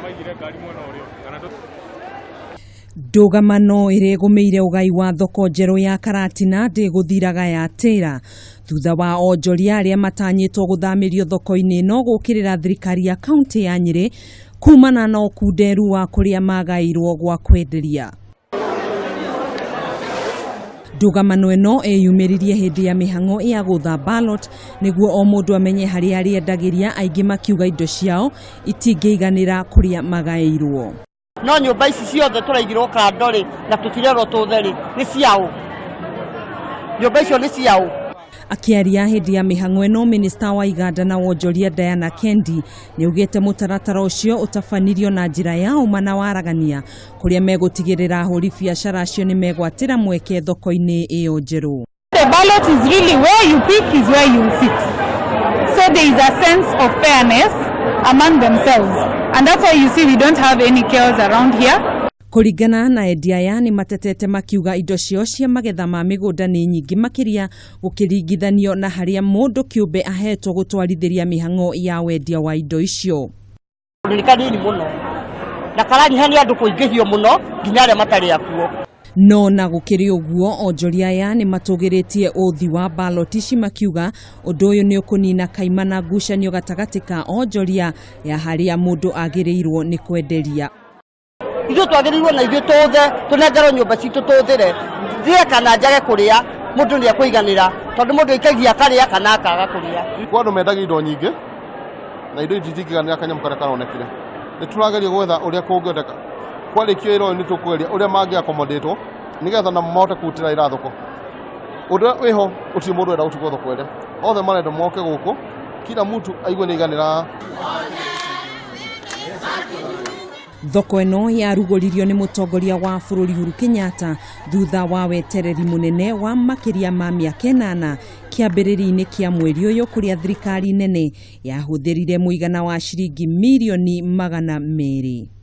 Maigire ngari mwena ũrĩa kana Ndũgamano ĩrĩa ĩgũmĩire ũgai wa thoko njerũ ya Karatina ndĩgũthiraga yatĩra thutha wa onjoria arĩa matanyĩtwo gũthamĩrio thoko-inĩ ĩno gũkĩrĩra thirikari ya kaunti ya Nyĩrĩ kumana na ũkunderu wa kũrĩa magaĩirwo gwa kwenderia. Ndũgamano ĩno ĩyumĩririe hĩndĩ ya mĩhang'o ya gũtha ballot nĩguo o mũndũ amenye harĩa arĩendagĩria, aingĩ makiuga indo ciao itingĩiganĩra kũrĩa magaĩirwo. No nyũmba ici ciothe tũraigirwo kando rĩ na tũtirerwo tũthe rĩ, nĩ ciaũ? Nyũmba icio nĩ ciaũ? Akĩaria hĩndĩ ya mĩhang'o ĩno, minista wa iganda na wonjoria Diana Kendi nĩaugĩte mũtaratara ũcio ũtabanirio na njĩra ya ũma na waragania kũrĩa megũtigĩrĩra ahũri biacara acio nĩ megwatĩra mweke thoko-inĩ ĩyo njerũ. The ballot is really where you pick is where you sit. So there is a sense of fairness among themselves. And that's why you see we don't have any chaos around here. Kũringana na endia aya, nĩ matetete makiuga indo ciao cia magetha ma mĩgũnda nĩ nyingĩ makĩria gũkĩringithanio na harĩa mũndũ kĩũmbe ahetwo gũtwarithĩria mĩhang'o ya wendia wa indo icio. Nĩ kanini mũno na karanyiha nĩ andũ kũingĩhio mũno nginya arĩa matarĩ akuo. No na gũkĩrĩ ũguo, onjoria aya nĩ matũgĩrĩtie ũthi wa ballot ici makiuga ũndũ ũyũ nĩ ũkũnina kaima na ngucanio gatagatĩ ka onjoria ya harĩa mũndũ agĩrĩirwo nĩ kwenderia. Ithuĩ twagĩrĩirwo na ithuĩ tũthe tũnengerwo nyũmba citũ tũthĩre ndĩe kana njage kũrĩa, mũndũ nĩ ekũiganĩra tondũ mũndũ aikagia akarĩa kana akaga kũrĩa. Kwa andũ mendagia indo nyingĩ na indo ici itingĩiganĩra kanyamũ karĩa karonekire, nĩ tũrageria gwetha ũrĩa kũngĩhoteka. Kwarĩkio wĩra ũyũ nĩ tũkũgeria ũrĩa mangĩ accommodate nĩgetha namo mahote kũrutĩra wĩra thoko. Ũndũ ũrĩa wĩho, gũtirĩ mũndũ ũrenda gũtigwo thoko ĩrĩa, othe marenda moke gũkũ, kila mtu aigue nĩ aiganĩra. Thoko ĩno yarugũririo nĩ mũtongoria wa bũrũri Uhuru Kenyatta thutha wa wetereri mũnene wa makĩria ma mĩaka 8 kĩambĩrĩria-inĩ kĩa mweri ũyũ, kũrĩa thirikari nene yahũthĩrire mũigana wa ciringi mirioni 200.